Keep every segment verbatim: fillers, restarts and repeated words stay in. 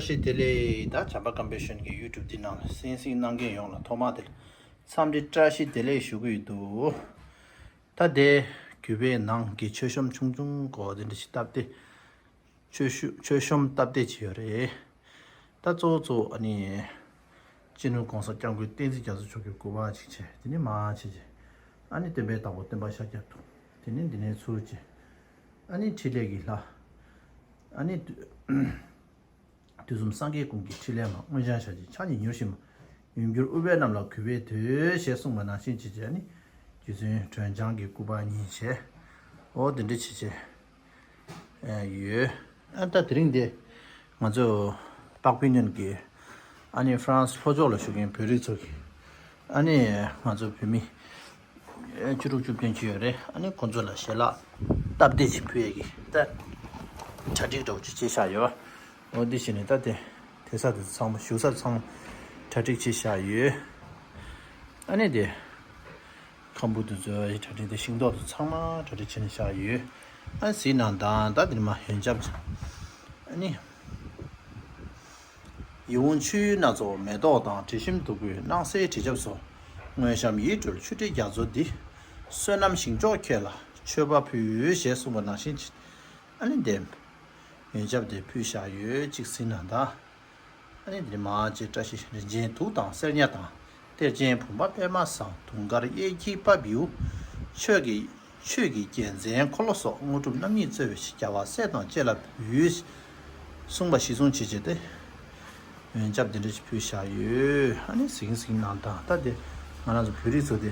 བཀྲ་ཤིས་བདེ་ལེགས། ད་བྱམས་པ་ཀམ་པེ་ཤན་གྱི་ཡུ་ཊུབ་འདི་ནང་ལ་གསན་གཟིགས་གནང་མཁན་ཡོངས་ལ་ཐོག་མར་དེ་ལ་འཚམས་འདྲི་བཀྲ་ཤིས་བདེ་ལེགས་ཞུ་གི་ཡོད་འདུག་ད་དེ་གུས་པའི་ནང་གི་མཆོད་གཤོམ་ཆུང་ཆུང་གོ་དེ་འདྲ་ཞིག་བཏབ་སྟེ། མཆོད་གཤོ- མཆོད་གཤོམ་བཏབ་སྟེ་བྱས་ཡོད་རེད། ད་གཙོ་བོ་གཙོ་བོ་ཨ་ནི། སྤྱི་ནོར་༸གོང་ས་༸སྐྱབས་མགོན་བསྟན་འཛིན་རྒྱ་མཚོ་མཆོག་གི་སྐུ་པར་ཅིག་བྱས། དེ་ནས་མར་ཕྱིན་བྱས། ཨ་ནི་སྟོན་པའི་བདག་པོ་སྟོན་པ་ཤཱཀྱ་ཐུབ། དེ་ནས་འདི་ནས་ཚུར་བྱས། ཨ་ནི་འཕྲིན་ལས་ཀྱི་ལྷ། ཨ་ནི་དུས- དུས་གསུམ་སངས་རྒྱས་ཀུན་གྱི་འཕྲིན་ལས་མ། མངོན་བྱང་ཞལ་གྱི་ཕྱག་གཉིས་མྱུར་ཞི་མ། ཡུམ་གྱུར་ཨུཏྤལ་བསྣམས་ལ་གུས་པས་འདུད། ཞེས་གསུངས་པ་ནང་བཞིན་བྱས་བྱས་ནི། རྗེ་བཙུན་སྒྲོལ་ལྗང་གི་སྐུ་པར་གཉིས་བྱས། འོ་དེ་འདྲ་བྱས་བྱས་ཡོད། ཨ་ད་དེ་རིང་འདི་ང་ཚོ་པག་པི་ནོན་གྱི་ཨ་ནི་ཧྥ་རན་སི་ལྷོ་ཕྱོགས་ལ་བཞུགས་མཁན་བོད་རིགས་ཚོ་གི་ཨ་ནི་ང་ཚོ་བོད་མི་བཅུ་དྲུག་བཅུ་བདུན་ཅིག་ཡོད་རེད། ཨ་ནི་ཁོང་ཚོ་ལ་ཞལ་ལག་སྟབས་བདེ་ཅིག་ཕུལ་ཡས་ཀྱི་ད་གྲ་སྒྲིག་འདྲ་བོ་ཅིག་བྱས་བཞག་ཡོད། འོ་འདི་བྱས་ནས་ད་དེ་དེ་ས་དེ་ཚང་མ་བཞུགས་ས་ཚང་མ་གྲ་སྒྲིག་བྱས་བཞག་ཡོད། ཨ་ནི་དེ་ཁམ་བུ་དེ་ཚོ་གྲ་སྒྲིག་དེ་ཤིང་ཏོག་དེ་ཚང་མ་གྲ་སྒྲིག་བྱས་ནས་བཞག་ཡོད། ཨ་ནི་གཟིགས་གནང་དང་། ད་དེ་ནས་མར་ཡོན་ཆབ་ཅིག་ཨ་ནི། ཡིད་འོང་ཆུ་ཡུར་སྣ་ཚོགས་མེ་ཏོག་དང་། དྲི་ཞིམ་བདུག་སྤོས་སྣང་གསལ་དྲི་ཆབ་སོགས། མངོན་བཤམས་ཡིད་སྤྲུལ་མཆོད་སྤྲིན་རྒྱ་མཚོ་འདི། བསོད་ནམས་ཞིང་མཆོག་ཁྱེད་ལ་མཆོད་པ་ཕུལ། ཞེས་གསུངས་པ་ནང་བཞིན་གྱི་ཨ་ནི་འདེམས། ཡོན་ཆབ་དེ་ཕུལ་བཞག་ཡོད། ཅིག་གཟིགས་གནང་དང་། ཨ་ནི་འདི་མ་ཅེ་བཀྲ་ཤིས་རིན་ཆེན་གདུགས་དང་གསེར་ཉ་དང་། གཏེར་ཆེན་བུམ་པ་པདྨ་བཟང་། དུང་དཀར་གཡས་འཁྱིལ་པ་བིའུ། ཆོས་ཀྱི་ཆོས་ཀྱི་རྒྱལ་མཚན་འཁོར་ལོ་སོགས། དངོས་གྲུབ་རྣམ་གཉིས་སྩོལ་བའི་རྒྱལ་བ་སྲས་དང་བཅས་ལ་འབུལ། གསུངས་པ་གཞི་བཟུང་བྱས་བྱས་ཏེ། ཡོན་ཆབ་འདི་འདྲ་ཞིག་ཕུལ་བཞག་ཡོད། ཨ་ནི་གཟིགས་གཟིགས་གནང་དང་། ད་དེ་ང་རང་ཚོ་བོད་རིགས་ཚོ་དེ་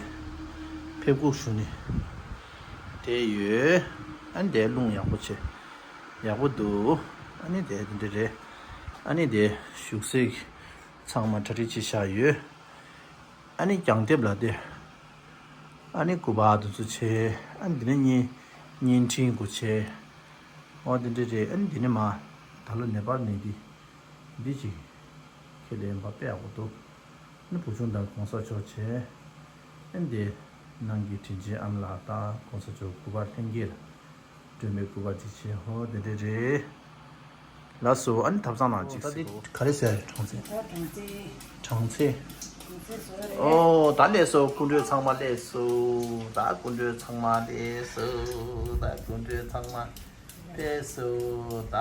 ཕེབས་སྒུག་ཞུ་ནས་དེ་ཡོད། ཨ་ནི་དེ་རླུང་ཡག་པོ་བྱས། ཡག་པོ་འདུག་ཨ་ནི་དེ་འདི་འདྲ་རེད། ཨ་ནི་དེ་བཞུགས་སའི་ཚང་མ་གྲ་སྒྲིག་བྱས་བཞག་ཡོད། ཨ་ནི་གྱང་ལྡེབས་ལ་དེ། ཨ་ནི་སྐུ་པར་དེ་ཚོ་བྱས། ཨ་ནི་འདི་ནས་བརྙན་བརྙན་འཕྲིན་དགོས་བྱས། འོ་དེ་འདྲ་རེད། ཨ་ནི་འདི་ནས་མར་ད་ལོ་ནེ་པཱལ་ནས་འདི་འདི་ཅིག་ཁྱེད་ལ་ཡིན་པ་དཔེ་ཡག་པོ་འདུག་ཨ་ནི་བུ་ཆུང་དང་གོང་ས་མཆོག་བྱས། ཨ་ནི་འདི་ནང་གི་དྲིན་ཆེན་ཨ་མ་ལགས་དང་གོང་ས་མཆོག་སྐུ་པར་ལྷན་རྒྱས་ལ། སྒྲོལ་མའི་སྐུ་པར་ཅིག་བྱས། ཧོ་དེ་འདྲ་རེད། ལགས་སོ། ཨ་ནི་ཐབ་ཚང་ནང་ཅིག་ད་འདི་ག་རེ་ཟེར། གྲངས་ཚད། ད་གྲངས་ཚད། གྲངས་ཚད། གྲངས་ཚད་བཟོ་ཡ་རེད། ཨོ་ད་སླེབས་སོ། སྐུ་མགྲོན་ཚང་མ་སླེབས་སོ། ད་སྐུ་མགྲོན་ཚང་མ་སླེབས་སོ། ད་སྐུ་མགྲོན་ཚང་མ་ཕེབས་སོ། ད་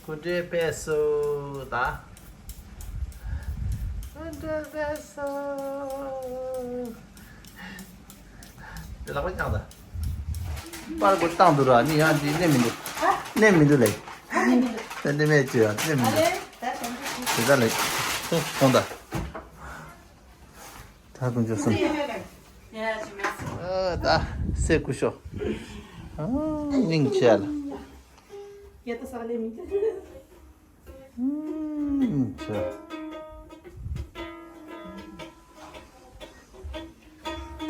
སྐུ་མགྲོན་ཕེབས་སོ། ད་སྐུ་མགྲོན་ཕེབས་སོ། དེ་ལག་པ་བརྐྱངས་དང་། པར་སྒོ་བཏང་འདུག་ར། ནི་ཡང་དེ་གནས་མི་འདུག་གནས་མི་འདུག་ལེ། དེ་གནས་མེད་ཅེས་ཡང་གནས་མི་འདུག་དེ་ལྟར་ལེ། ཁོང་ད། ད་དཀོན་མཆོག་གསུམ། ཨ་ད་སེ་ཀུ་ཤོ། ཨ་སྙིང་རྗེ་ལ།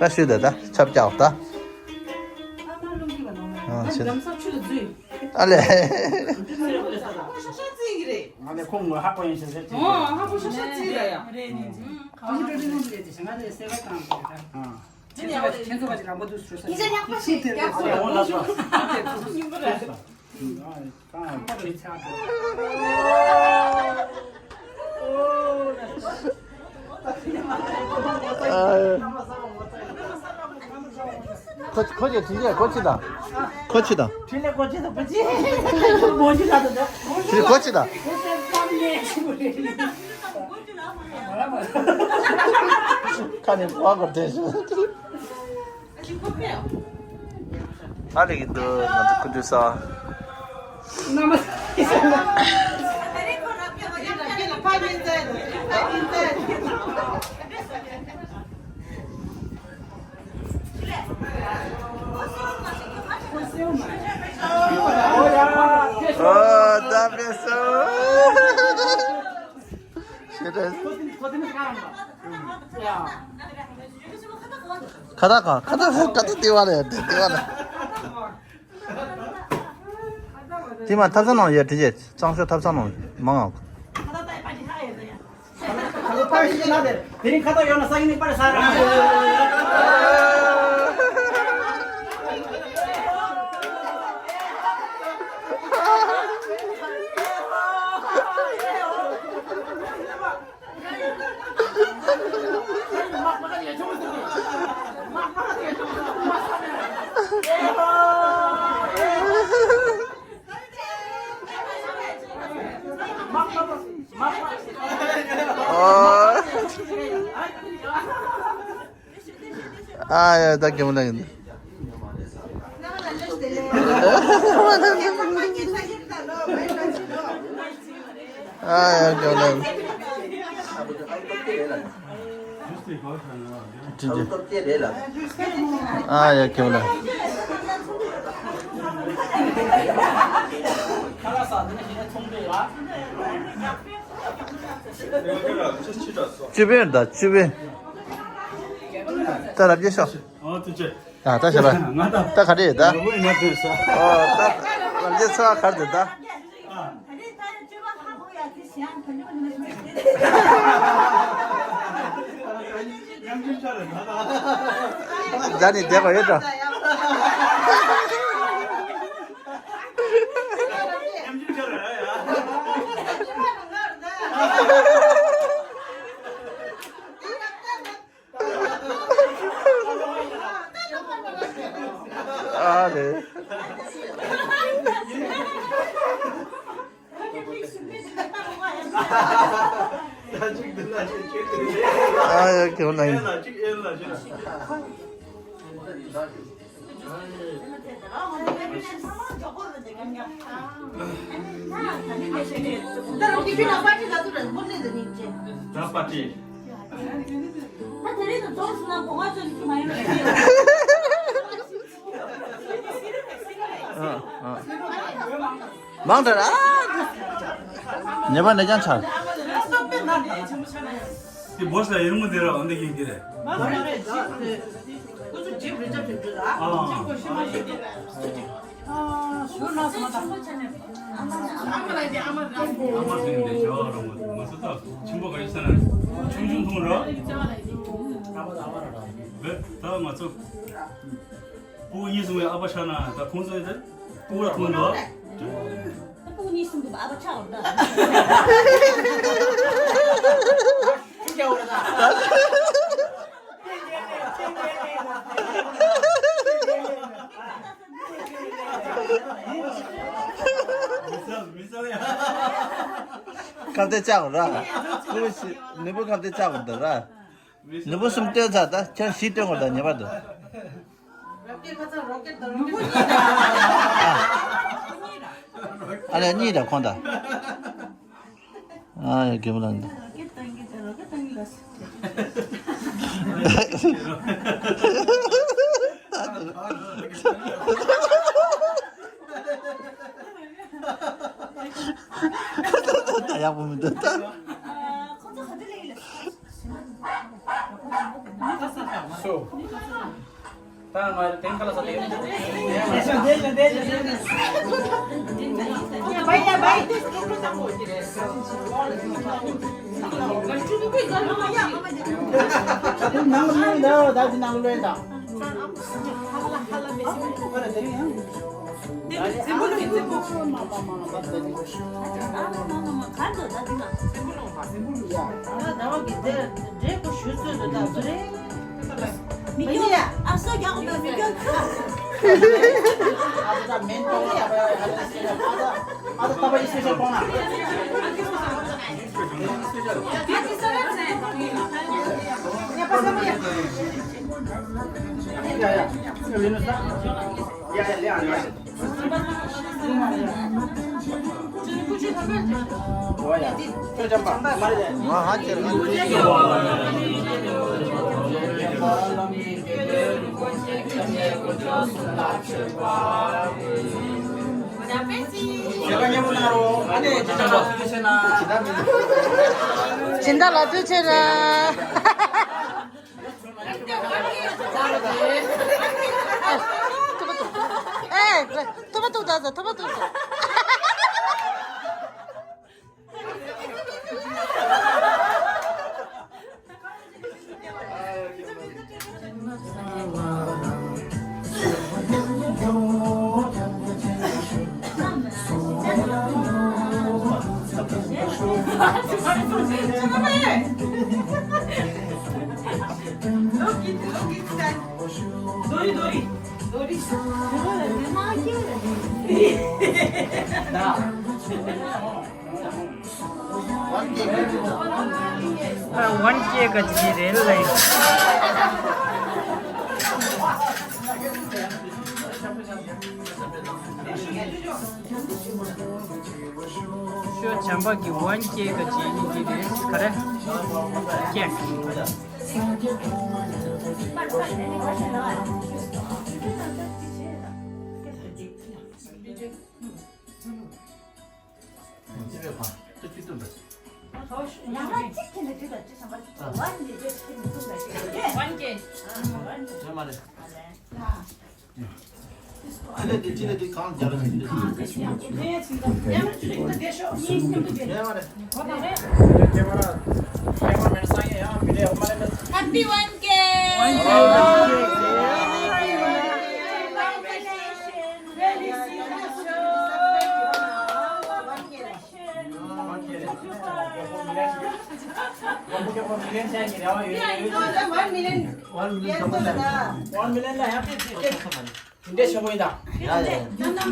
ད་ཤོད་ད། ད་ཆབ་རྒྱག་ད། ཨ་ལེ། ང་ནི་ཁོང་ངོ་ཧ་གོ་ཡིན་ཟེར་ཟེར་གྱི། ཨོ་ཧ་གོ་ཤ་ཤ་ཙི་ར་ཡ། རེད་ནི། ཁོང་ཚོ་ཏྲ་ཏྲ་ནང་གི་རེད་དེ་ང་ནི་སེ་བ་དང་གི་ར། ཨ། ཁྱེད་ཚོ་ཁྱེད་ཚོ་བ་ཅིག་རང་པོ་འདུག་ཟེར་ས། ཡིན་ཟེར་ཉག་པ་ཞིག་ཡག་པོ་ཡོང་ལ་སོ། ཁང་པ་རེད་ཚ་འགྲོ། ཁོ་ཁོ་ཅི་དྲིན་ཆེ་ཁོ་ཅི་དང་། ཁོ་ཅི་དང་། དྲིན་ལས་ཁོ་ཅི་དང་པ་ཅི། མོ་ཅི་ལ་དང་། དྲིན་ཁོ་ཅི་དང་། ཁོ་ཅི་དང་། ཁ་ནས་བ་གོ་དྲན་སོང་། ཨ་ལེ་གི་འདུག་ང་ཚོ་སྐུ་མདུན་ས། ཨོ་ད་པེ་སོ། ཁ་བཏགས་གང་། ཁ་བཏགས་ཁ་བཏགས་ལྟེ་བ་ལ་ཡ་ལྟེ་བ་ལ། དེ་མ་ཐབ་ཚང་ནང་ཡོད་དྲི་རྗེས་གཙང་ཤོག་ཐབ་ཚང་ནང་མང་ང་། ཨ་ཡ་ད་གེ་མོ་ལ་ཡིན། ཨ་ཡ་གེ་མོ་ལ་ཡིན། ཅི་ཅི། ཨ་ཡ་གེ་མོ་ལ། བཅུ་པན་ད་བཅུ་པན། ད་རབ་རྒྱས་ཤོག་ཨོ་ཏུ་ཅེ། ད་ད་བྱས་པ། ང་ད། ད་ག་རེ་ད། ང་བོ་ཡིན་ན་དེ་ས། ཨོ་ད། རབ་རྒྱས་ཚ་བ་གར་དེ་ད། ཨ། ཉམས་ཆུང་ཆ་རེད་ད། ད་ནི་བསྡད་པ་ཡོད་ད། ཉམས་ཆུང་ཆ་རེད་ཡ། ཨ་ལེ། ཨ་ཡ་ཁྱོད་ན་ཡིན། ད་པ་ཏི། ཨ་ཨ། མང་དྲགས་ཨ། ཉེས་པ་ནས་ཀྱང་ཆགས། དེ་བོ་ས་ཡིན་མོ་དེ་ར་འོན་ཏེ་ཡིན་གྱི་རེད། ཨ། ཨ་མ་ཟིན་དེ་བྱ་བ་རང་མ་ཟིན་མ་ཟིན་ད་ཆེན་པོ་ག་ཡི་ས་ན་ཆུང་ཆུང་མཐོང་ར། བེ་ད་ང་ཚོ་སྤུ་གུ་གཉིས་སོང་བའི་ཨ་ཕ་ཆགས་ན་ད་ཁོང་ཚོ་ཡི་ད་སྤུ་གུ་ར་མཐོང་འདུག་ད་སྤུ་གུ་གཉིས་སོང་འདུག་ཨ་ཕ་ཆགས་འོང་ད། ཁ་བརྡ་བཅག་ར། ཁུ་ནུ་བུ་ཁ་བརྡ་བཅག་འདི་ར། ནུ་བུ་གསུམ་སྟོན་ཚར་ད་ཁྱེད་བཞི་སྟོན་དགོས་ད་ཉེས་པ་འདུག་ཨ་ལས་གཉིས་ད་ཁོང་ད། ཨ་ཡ་རྒན་པོ་ལགས་འདི། ད་ཡག་པོ་མི་འདུག་ད། སུ། ད་ང་དེང་ག་ལ་ས་དེ། ནང་ལོས་ད་ད་ནང་ལོས་ད། སྦྱིན་བདག་ལགས་ཐུགས་རྗེ་ཆེ་གནང་། ཨེ། ཐུབ་པ་ཐུག་ད་ཟེར། ཐུབ་པ་ཐུག་ཟེར། ཝན་ཀེ་ག་ཅི་རེད་ལ། ཤོ་བྱམས་པ་གི་ཝན་ཀེ་ག་ཅི་ནི་ཅི་རེད་ག་རེ། ཀེག Happy one K! One million. One million. One million. ད་one million. One million. One million ད་ཡང་དེ་དེ་དེ་འདྲ་ཆེན་པོ་ཡིན་ད། ཡ་ཡ་ཡ། ད་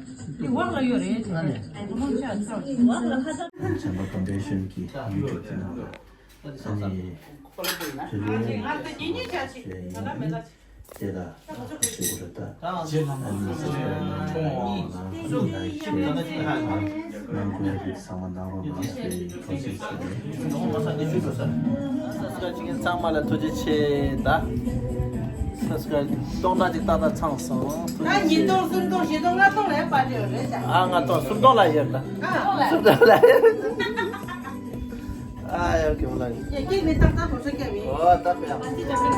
མེད་ད། ཚན་པ་ཕའུན་ཌེ་ཤན་གྱི་ཡུ་ཊུབ་ཆེ་ནལ་ལ། ཨ་ནི་དེ་ལས་དེ་ལས་དེ་ལ་ཞུ་གི་རེད་ད། ཨ་ནི་སབ་སི་ཀ་རེབ་གནང་རོགས་གནང་། ལའིཀ་ཤེར་གནང་རོགས་གནང་། ཨ་ནི་ཁོང་ཚོའི་ཚང་མ་གནང་རོགས་གནང་ཞེས་ཐུགས་རྗེ་ཆེ། སབ་སི་ཀ་རེབ་བྱེད་མཁན་ཚང་མ་ལ་ཐུགས་རྗེ་ཆེ་ད། སབ་སི་ཀ་རེབ་སྟོང་ཕྲག་གཅིག་ཏག་ཏག་ཚང་སོང་། ཐུགས་རྗེ་ཆེ། ཉིས་སྟོང་སུམ་སྟོང་བཞི་སྟོང་ལྔ་སྟོང་ལ་ཡང་པར་ཊི་ཡོད་རེད་ད། ཨ་ལྔ་སྟོང་སུམ་སྟོང་ལ་ཡོད་ད། ཨ་སུམ་སྟོང་ལ་ཡོད། ཨ་ཡོ་ཀེ་མོ་ལ་ཡོད། ཡ་ཀེག་ནི་ཏག་ཏག་བོ་ས་ཀ་བི། ཨོ་ད་པེ་ཡང་།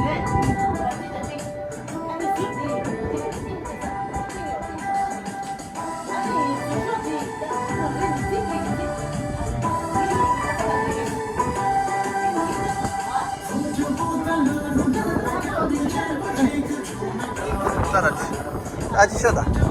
ཨ་ཅི་ཤོད་ད།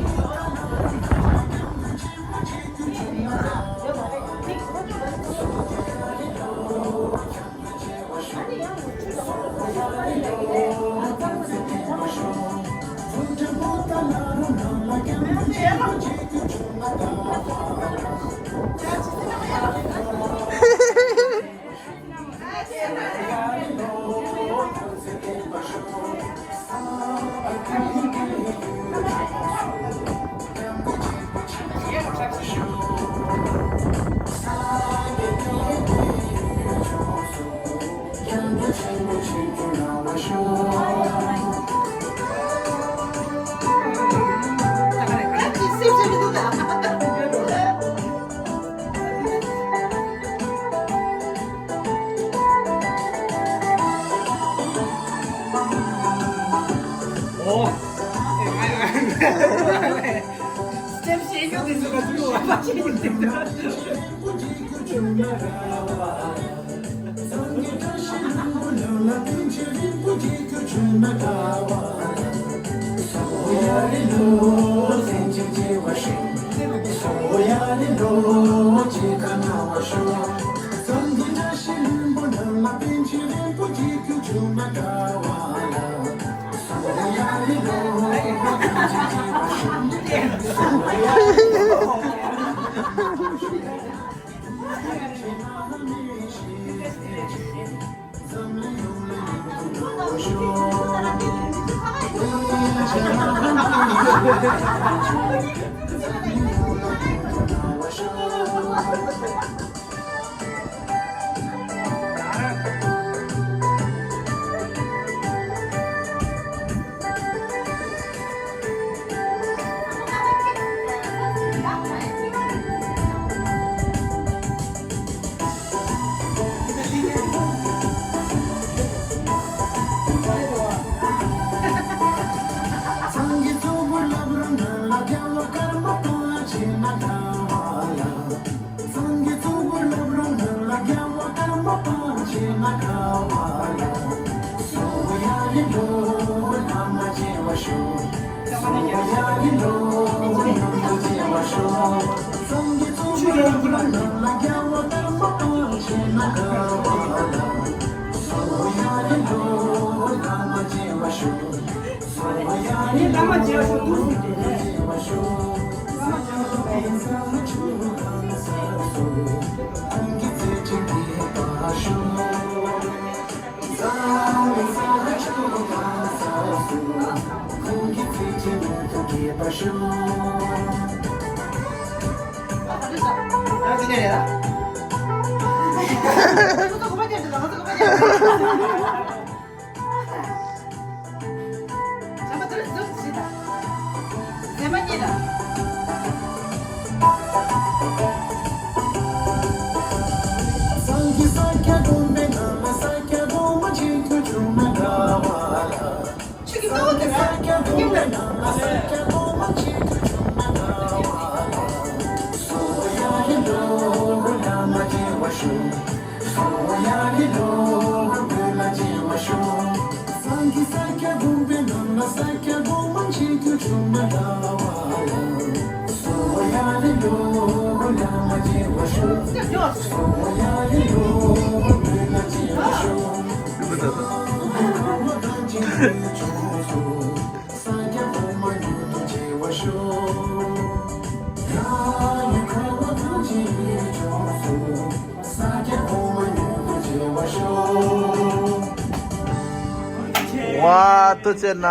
ཝ། ཐུགས་རྗེ་གནང་།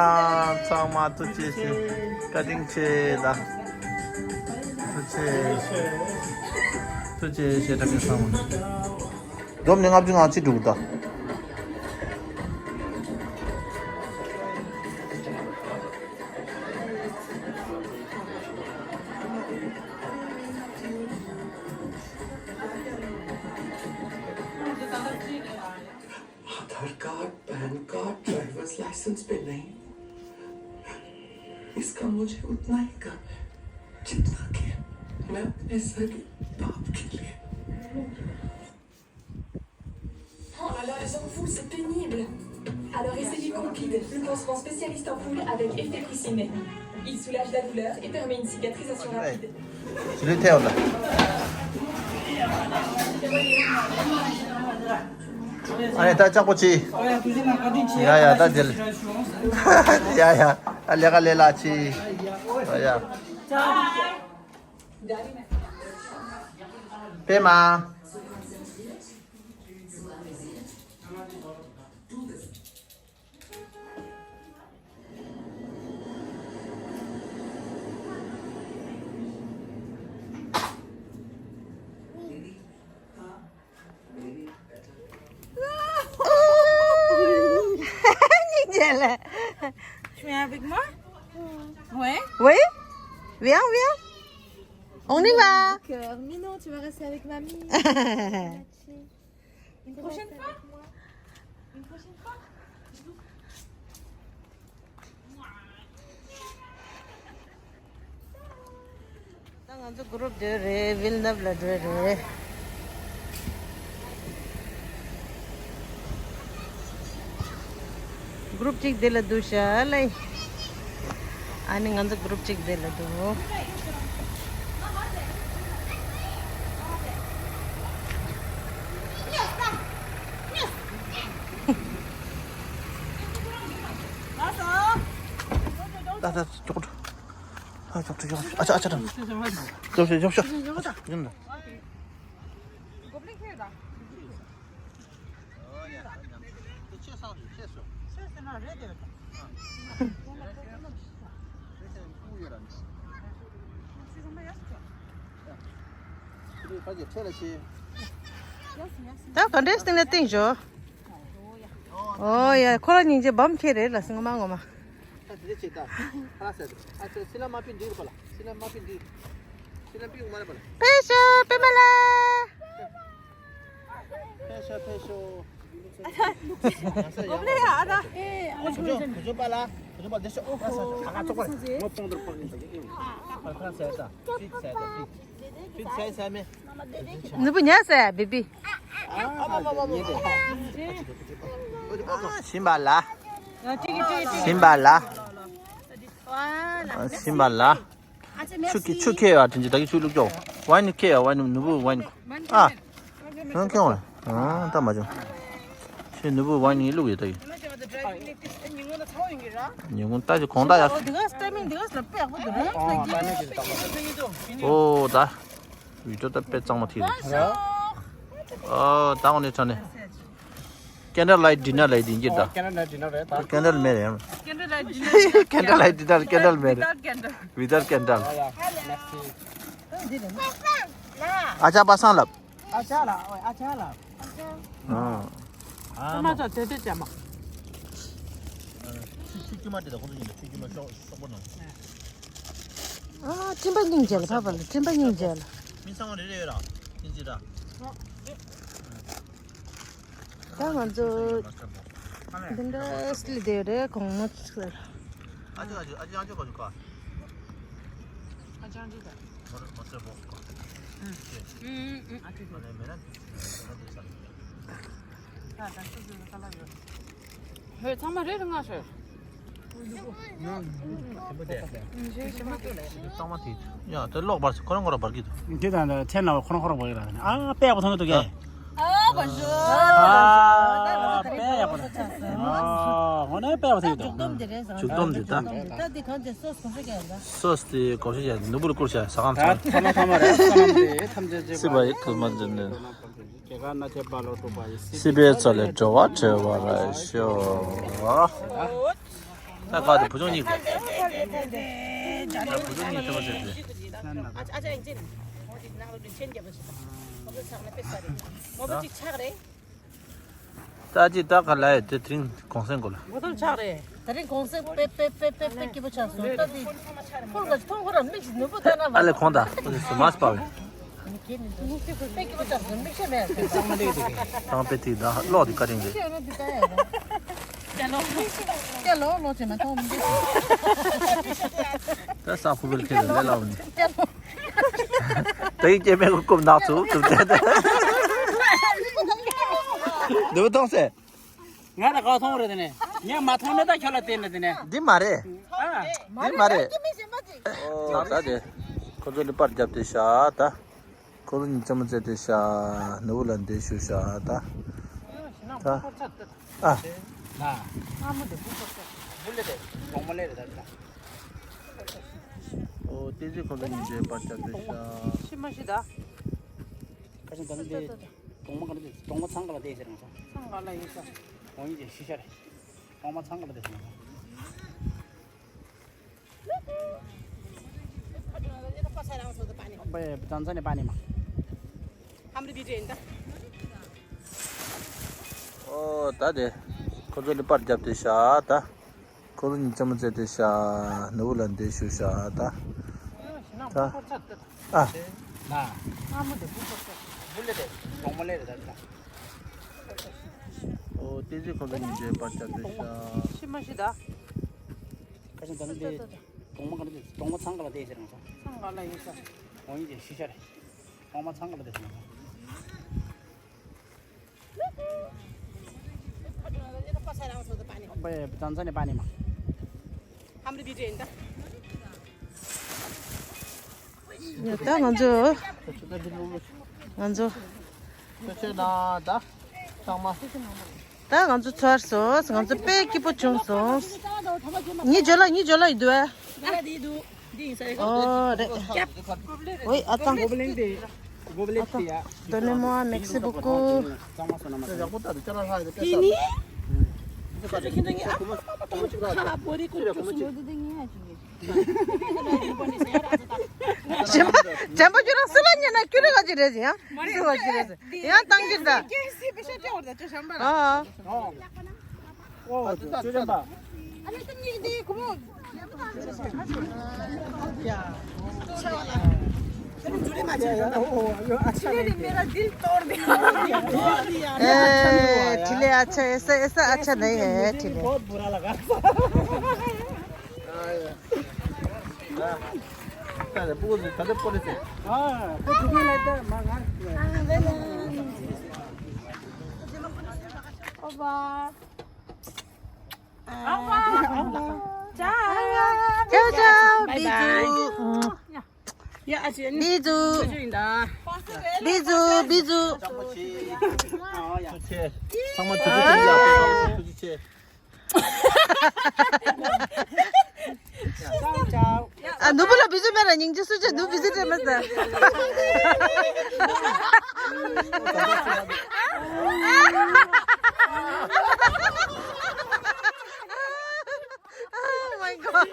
ཚང་མ་ཐུགས་རྗེ་ཆེ། བཀའ་དྲིན་ཆེ་ད། ཐུགས་རྗེ་ཆེ། ཐུགས་རྗེ་ཆེ། བཀྲ་ཤིས་ཚང་མ། སྒྲོམ་ནས་ལྔ་བཅུ་ང་གཅིག་འགྲོ་གི་ད། आधार card, PAN card, driver's licence पे नहीं। इसका मुझे उतना ही गम है, जितना कि मैं अपने सगे बाप के लिए। Alors, les ampoulles, c'est pénible. Alors, essayez Compide, le pansement spécialiste ampoule avec effet Coussinet. Il soulage la douleur et permet une cicatrisation rapide. ཨ་ནི་ད་ལྕགས་པོ་ཆེ། ཡ་ཡ་ད་དེ་ལ། ཡ་ཡ་ད་ལས་ཀ་ལས་ལ་ཆེ། ཡ་ཡ། པད་མ། Tu viens avec moi ? Ouais. Oui. Viens, viens. On y va. Cœur. Mais non, tu vas rester avec mamie. Une prochaine fois. Une prochaine fois. ད་ང་ཚོ་གུ་རུབ་འདི་རེད། ཝིལ་ནབ་ལ་འགྲོ་རེད། གུ་རུབ་གཅིག་འདི་ལ་འདུག་ཤག་ལེ། ཨ་ནི་ང་ཚོ་གུ་རུབ་གཅིག་འདི་ལ་འདུག། ཅོག་ཅོག་ཨ་ཅོག་ཅོག་ཨ་ཅག་ཨ་ཅག་ཅོག་ཅོག་ཅོག་ཅོག་ཅོག་ད་ག་འདྲའི་སྟེང་ནས་བཏིང་ཞོ། ཨོ་ཡ། ཁོ་རང་སྙིང་རྗེ་བམ་ཁྱེར་རེད་ལ་སྲིང་མ་ངོ་མ། ད་དེ་ཆེ་ད། ཁ་ཟེར། ཨ་ཚེ་སི་ལ་མ་པི་འདི་རུ་པ་ལ། སི་ལ་མ་པི་འདི། སི་ལ་པི་ཡོང་མ་རེད་པ་ལ། ཕེ་ཤ་པེ་མ་ལ། ཕེ་ཤ་ཕེ་ཤོ། གོ་ལེ་ཡ་ཨ་ད། ཨེ་ཨ་ཅོ་ཅོ་པ་ལ། གོ་ཅོ་པ་དེ་ཤོ། ཨོ་ཧོ། ཁ་ཁ་ཙོག་པ་རེད། ངོ་སྤོང་དུ་པ་ཡིན་པ་ཡིན། ཁ་ཟེར་ད། ཕི་ཚེ་ས་མེ། ནུ་བུ་ཉལ་ཟེར་བི་བི། ཞིམ་པ་ལ། ཞིམ་པ་ལ། ཞིམ་པ་ལ། ཆུ་ཁེ་ཆུ་ཁེ་ཡ་དྲིན་ཅི་ད་གི་ཆུ་བླུགས་ཀྱོག་ཝའིན་ཁེ་ཡ་ཝའིན་ནུ་བུ་ཝའིན། ཨ། ཁྱོད་ཁྱོད་ཨ་ད་མ་བྱུང་། ཁྱོད་ནུ་བུ་ཝའིན་ནི་བླུགས་ཡོད་ད་གི། ཉིན་གུང་ད་ཅི་གོང་ད་ཡ། ཨོ་ད། བི་ཌིའོ་ད་དཔེ་གཙང་མ་ཐིག་རེད། ཨོ་ད་འོ་ནས་ཚ་ནས། Candle light dinner ལ་ཡིན་གྱི་ད། Candle light dinner རེད་ད། Candle མེད་རེད། Candle light dinner candle མེད་རེད། Without candle. ཨ་ཅག་པ་སངས་ལབ། ཨ་ཅག་ལ་ཨ་ཅག་ལ། ཨ། ཨ་མ་ཚོ་དེ་དེ་ཅམ་མ། ཆུ་ཆུ་ཆུ་མ་དེ་ད་ཁོ་ཚོ་ཡིན་ད། ཆུ་ཆུ་མ་ཤོག་ཤོག་པོ་ནང་། ཨ་སྤྲིན་པ་སྙིང་རྗེ་ལ་ཕ་བ་ལ་སྤྲིན་པ་སྙིང་རྗེ་ལ། མི་ཚང་མ་རེ་རེ་ཡོད་ར། ཨིན་ཅི་ར། ད་ང་ཚོ་འདི་འདྲ་སླེབས་བསྡད་རེད་གོང་མ་ཚོ་ལ། ཨ་ཅག་ཨ་ཅག་ཨ་ཅག་ཨ་ཅག་ག་ཅུ་ག་ཨ་ཅག་ཨ་ཅག་ག་མ་རེད་མ་ཚད་བོ་ག་ཨུ་ཨུ་ཨ་ཅག་མ་རེད་མེད་ན་མེད་ན་དེ་ས་རེད། ད་ད་སུ་སུ་ལ་ས་ལ་ཡོད། ཧོས་ཚང་མ་རེད་རེད་ང་ཤོད། ཞིམ་པོ་དེ། ཞིམ་པོ་དེ་ལ་ཡོད། ཞིམ་པོ་དེ་ལ་ཡོད། ཡ་དེ་གློག་འབར་སོང་། ཁོ་རང་ཁོ་རང་འབར་གི་འདུག་དེ་དང་དེ་ཚེ་ན་ཁོ་རང་ཁོ་རང་འབར་གི་ར། ཨ་དཔེ་ཡག་པོ་མཐོང་གི་འདུག་གས། ཨ་བ་ཞོ། ཨ་དཔེ་ཡག་པོ་རེད། ཨ་དངོས་གནས་དཔེ་ཡག་པོ་མཐོང་གི་འདུག་མཇུག་སྡོམ་དེ་རེད། མཇུག་སྡོམ་དེ་ད། ད་དེ་གང་ཅི་སོ་སོ་གོ་ཤ་རྒྱག་ཡིན་ད། སོ་སོ་དེ་གོ་ཤ་རྒྱག་ནུ་བུར་བསྐུར་བྱ་ས་ཁང་ཚང་། ཐ་མ་ཐ་མ་རེད། ས་ལམ་དེ་ཐམས་ཅད་ཅེས་པ་ཡི་ཁུལ་མ་འཛིན་ནས། སྲིད་པའི་མཚོ་ལས་འགྲོ་བ་སྒྲོལ་བར་ཤོག་ད་ག་དེ་བུ་ཆུང་གཉིས་དགོས། ད་བུ་ཆུང་གཉིས་ཐུབ་པ་ཟེར་ཏེ། ད་ཅི་ད་ག་ལ་ཡོད་དེ་དེ་རིང་གུང་སེང་གོ་ལ། ད་རིང་གུང་སེང་དཔེ་དཔེ་དཔེ་དཔེ་དཔེ་སྐྱིད་པོ་ཆགས་སོང་། ད་དེ་ཁོ་ལ་ཐོང་ཁོ་ར་མིག་ནུ་བུ་ད་ན་བ། ཨ་ལེ་ཁོང་ད་ཁོ་ཚོ་མ་སྤར་བས། དཔེ་སྐྱིད་པོ་ཆགས་སོང་། མིག་ཤེས་མེད། ཚང་མ་ལེགས་འདུག་ཚང་དཔེ་ཐིག་ད་གློག་དེ་བཀའ་དྲིན་རེད། ཁྱེད་ལོ་ལོ་བྱེད་མ་ཐོང་མི་འདུག་ད་ས་ཁུ་བེལ་ཁེ་ལ་ལེ་ལ་འོ་ནི། ད་ཡིག་སྐྱེ་མེད་ཀོ་ཀོབ་ནག་ཚུགས་ཚུགས་ཏེ། འདི་བ་ཐོང་སེ། ང་ལ་ག་མཐོང་རེད་དེ་ནས། ངས་མ་མཐོང་ནས་ད་ཁྱོད་ལ་བལྟས་ནས་དེ་ནས། འདི་མ་རེད། ཨ། འདི་མ་རེད། ཨོ་ད་དེ། ཁོ་ཚོ་ནི་པར་བརྒྱབ་སྟེ་བཞག་ད། ཁོ་ཚོ་ནི་ཅམ་མ་བཙལ་ཏེ་བཞག་ནུ་བོ་ལ་འདི་ཞུ་བཞག་ད། ད། ཨ། ཨོ་བསྟན་འཛིན་ཁོ་ཚོ་གཉིས་ཀྱིས་པར་བརྒྱབ་སྟེ་བཞག་ཤི་མ་ཤི་ད། ཁ་ཤས་ད་ནི་དེ། གྲོང་མ་ག་ལ་དེ་གྲོང་མ་ཚང་ག་ལ་དེ་ཟེར་ན་ས། ཚང་ག་ལ་ཡིན་ས། གྲོང་ཡིན་ཅེས་ཤི་ཤ་རེད། གྲོང་མ་ཚང་ག་ལ་དེ་ཟེར་ན་ས། ཨོ་ད་དེ། ཁོ་ཚོ་ནི་པར་བརྒྱབ་སྟེ་བཞག་ད། ཁོ་ཚོ་གཉིས་ཅམ་མ་བཙལ་ཏེ་བཞག་ནུ་བོ་ལ་འདི་ཞུ་བཞག་ད། ད། ཨ། ཨོ་བསྟན་འཛིན་ཁོ་ཚོ་གཉིས་ཀྱིས་པར་བརྒྱབ་སྟེ་བཞག་ཤི་མ་ཤི་ད། ཁ་ཤས་ད་ནི་དེ། གྲོང་མ་ག་ལ་དེ་གྲོང་མ་ཚང་ག་ལ་དེ་ཟེར་ན་ས། ཚང་ག་ལ་ཡིན་ས། གྲོང་ཡིན་ཅེས་ཤི་ཤ་རེད། གྲོང་མ་ཚང་ག་ལ་དེ་ཟེར་ན་ས། ད་ང་ཚོ། ང་ཚོ། ཆོས་ཆོས་ན་ད། ཚང་མ། ད་ང་ཚོ་ཚར་སོང་། ང་ཚོ་དཔེ་སྐྱིད་པོ་བྱུང་སོང་། ངའི་ཇོ་ལགས། ངའི་ཇོ་ལགས་ཡིན་འདུག་ཨ། ཨོ་རེད། ཝེ་ཨ་ཙང་། Donnez-moi, merci beaucoup. ཇམ་པོ་ཇམ་པོ་ཁྱོད་རང་སུ་ལ་ཉན་ན་ཁྱོད་རང་ག་ཅི་རེད་ཟེར་ཡང་། སུ་ལ་ཅི་རེད་ཟེར་ཡང་བཏང་གི་རེད་ད། ཨ། ཨོ། ཅོ་ཅམ་པ། ए, ठिले अच्छा, ऐसा, ऐसा अच्छा नहीं है, ठिले। बहुत बुरा लगा। हाँ, कुछ नहीं लगता, मगर। Au revoir. Au revoir. Ciao. Ciao, ciao. Bye bye. Bisous. 야, 아, 지금 Bisous. Bisous. Bisous, bisous. ཚང་མ་ཐུགས་རྗེ་ཆེ། ཚང་མ་ཐུགས་རྗེ་ཆེ། ཨ། ནུ་བུ་ལ་བི་ཟུ་མེད་ལ་སྙིང་རྗེ་སུ་ཆེ། ནུ་བི་ཟུ་ཆེ་མ་ཟ། Oh my god.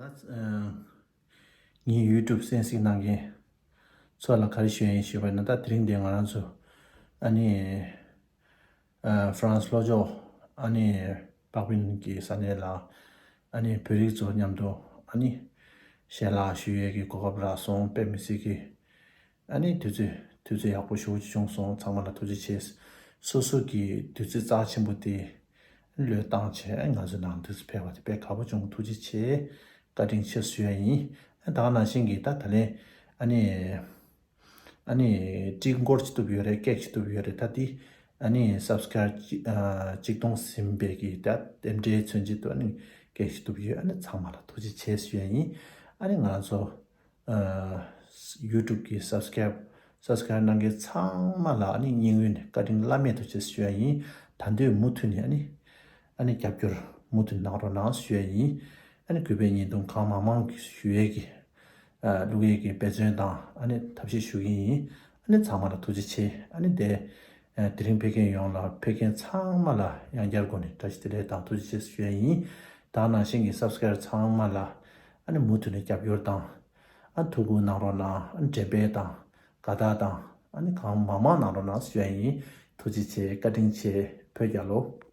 ད་ངའི་ཡུ་ཊུབ་གསན་གཟིགས་གནང་མཁན་ཚོ་ལ་ག་རེ་ཞུ་ཡ་ཡིན་ཞུས་པ་ན། ད་དེ་རིང་འདི་ང་རང་ཚོ་ཨ་ནི། ཨ། ཧྥ་རན་སི་ལྷོ་ཕྱོགས་ཨ་ནི་པག་པིན་གྱི་ས་གནས་ལ་ཨ་ནི་བོད་རིགས་ཚོ་མཉམ་དུ་ཨ་ནི་ཞལ་ལག་ཞུ་ཡས་ཀྱི་གོ་སྐབས་རག་སོང་། དཔེ་མི་སྲིད་ཀྱི་ཨ་ནི་དུས་ཚོད་དུས་ཚོད་ཡག་པོ་ཞེ་པོ་ཅིག་བྱུང་སོང་། ཚང་མ་ལ་ཐུགས་རྗེ་ཆེ། སོ་སོ་གི་དུས་ཚོད་རྩ་ཆེན་པོ་དེ་བློས་བཏང་བྱས་ང་ཚོ་ནང་དུ་ཕེབས་པ་དེ་དཔེ་དགའ་པོ་བྱུང་། ཐུགས་རྗེ་ཆེ། བཀའ་དྲིན་ཆེ་ཞུ་ཡ་ཡིན། ད་ག་ནང་བཞིན་གྱི་ད་ད་ལན་ཨ་ནི། ཨ་ནི་ཊི་འགོར་ཅིག་གཏུབ་ཡོད་རེད། ཀེག་ཅིག་གཏུབ་ཡོད་རེད། ད་དེ་ཨ་ནི་སབ་སི་ཀ་རའིབ་ཅིག་ཨ་གཅིག་སྟོང་ཟིན་པའི་གི་ད་རྟེན་འབྲེལ་མཚོན་བྱེད་དུ་ཨ་ནི་ཀེག་ཅིག་གཏུབ་ཡོད། ཨ་ནི་ཚང་མ་ལ་ཐུགས་རྗེ་ཆེ་ཞུ་ཡ་ཡིན། ཨ་ནི་ང་ཚོ་ཨ་ཡུ་ཊུབ་གི་སབ་སི་ཀ་རའིབ་སབ་སི་ཀ་རའིབ་གནང་མཁན་ཚང་མ་ལ་ཨ་ནི་སྙིང་དབུས་ནས་བཀའ་དྲིན་བླ་མེད་ཐུགས་རྗེ་ཆེ་ཞུ་ཡ་ཡིན། ད་དུང་མུ་མཐུད་ནས་ཨ་ནི་ཨ་ནི་རྒྱབ་སྐྱོར་མུ་མཐུད་གནང་རོགས་གནང་ཞུ་ཡ་ཡིན། ཨ་ནི་གུས་པའི་བརྙན་ཐུང་གང་མང་མང་ཞུ་ཡས་ཀྱི་ཨ་བླུག་ཡས་ཀྱི་འབད་བརྩོན་དང་ཨ་ནི་ཐབས་ཤེས་ཞུ་གི་ཡིན། ཨ་ནི་ཚང་མ་ལ་ཐུགས་རྗེ་ཆེ། ཨ་ནི་དེ་ཨ་དེ་རིང་ཕེབས་མཁན་ཡོངས་ལ་ཕེབས་མཁན་ཚང་མ་ལ་ཡང་བསྐྱར་སྒོ་ནས་བཀྲ་ཤིས་བདེ་ལེགས་དང་ཐུགས་རྗེ་ཆེ་ཞུ་ཡ་ཡིན། ད་ག་ནང་བཞིན་གྱི་སབ་སི་ཀ་རའིབ་ཚང་མ་ལ་ཨ་ནི་མུ་མཐུད་ནས་རྒྱབ་སྐྱོར་དང་ཨ་ཐུགས་ཁུར་གནང་རོགས་གནང་། ཨ་ནི་འགྲེམས་སྤེལ་དང་དགའ་རྟགས་དང་ཨ་ནི་གང་མང་མང་གནང་རོགས་གནང་ཞུ་ཡ་ཡིན། ཐུགས་རྗེ་ཆེ། བཀའ་དྲིན་ཆེ། བོད་རྒྱལ་ལོ།